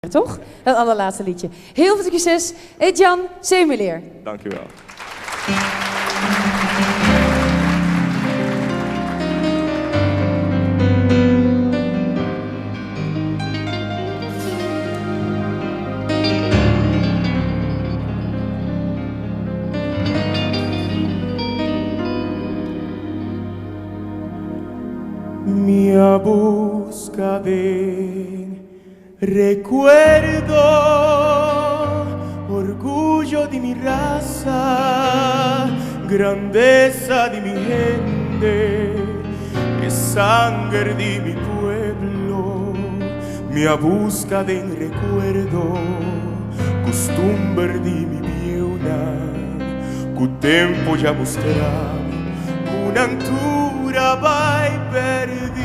Toch? Dat allerlaatste liedje. Heel veel succes, Jan Semeleer. Dank u wel. Mi a busca den recuerdo, orgullo di mi rasa, grandeza di mi hende, e sanger di mi pueblo. Mi a busca den recuerdo, custumber di mi bieunan, cu tempo ya mustra mi cu nan tur a bai perdi.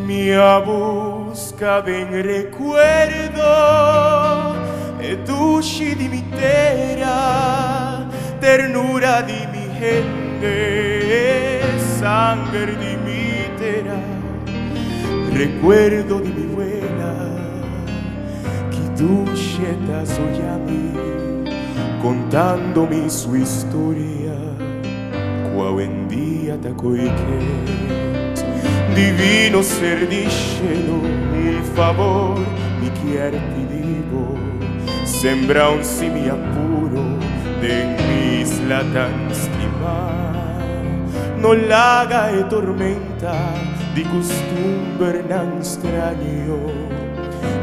Mi a busca den recuerdo e dushi di mi tera, ternura di mi hende, sanger di mi tera, recuerdo di mi wela, ki dushi e ta soña mi, contando mi su historia, cu awendia ta coy kent. Divino ser di shelo, un favor mi kier pidi bo, sembra un simia puro den mi isla tan stimá. No laga e tormenta di custumbernan straño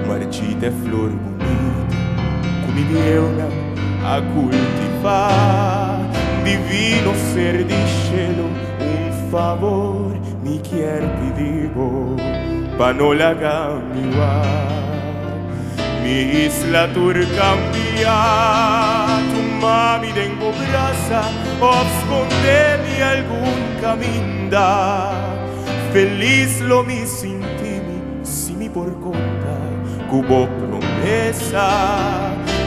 marchita e flor bunita cu mi bieunan a cultivá. Divino ser di shelo, un favor mi kier pidi bo, pa no laga mi wak mi isla tur cambia. Tuma mi den bo brasa of sconde mi algun caminda. Feliz lo mi sinti mi si mi por conta cu bo promesa.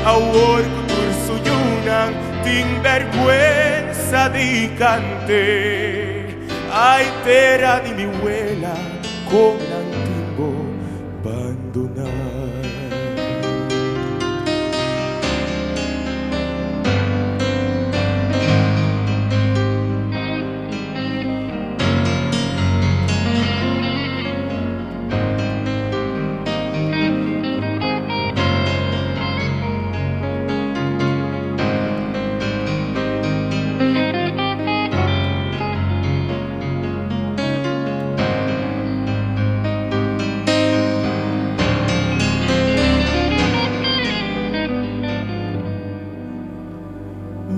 Awor cu tur su yunan tin berguensa di cante, ay tera di mi wela, con nan tin bo bandona.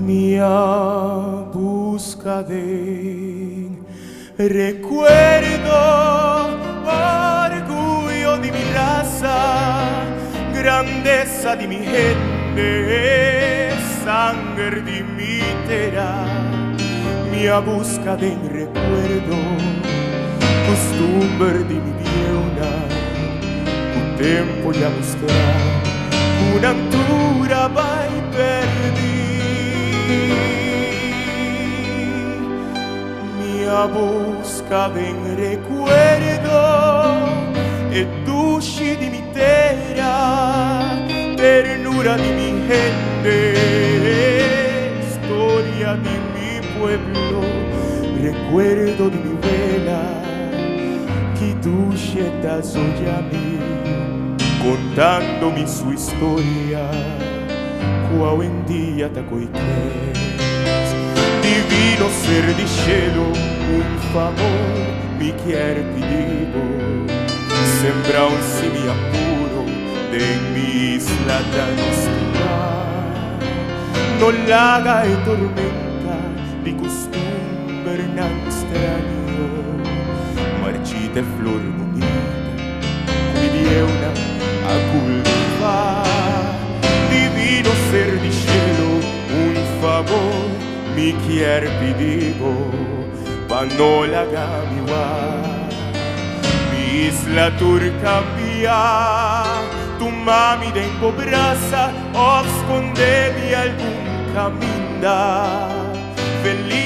Mi a busca den recuerdo, orgullo di mi raza, grandeza di mi hende, sanger di mi tera. Mi a busca den recuerdo, custumber di mi bieunan, cu tempo ya mustra cu nan tur a bai perdi. Mi a busca den recuerdo e dushi di mi tera, ternura di mi hende, historia di mi pueblo, recuerdo di mi wela, ki dushi e ta soña mi, contando mi su historia, cu awendia ta coy kens. Divino ser di shelo, un favor mi kier pidi bo, sembra un simia puro den mi isla tan stimá. No laga e tormenta di custumbernan straño marchita e flor bunita cu mi bieunan a cultivá. Divino ser di shelo, un favor mi kier pidi bo, pa no laga mi wak mi isla tur cambia. Tuma mi den bo brasa of sconde mi algun caminda. Feliz.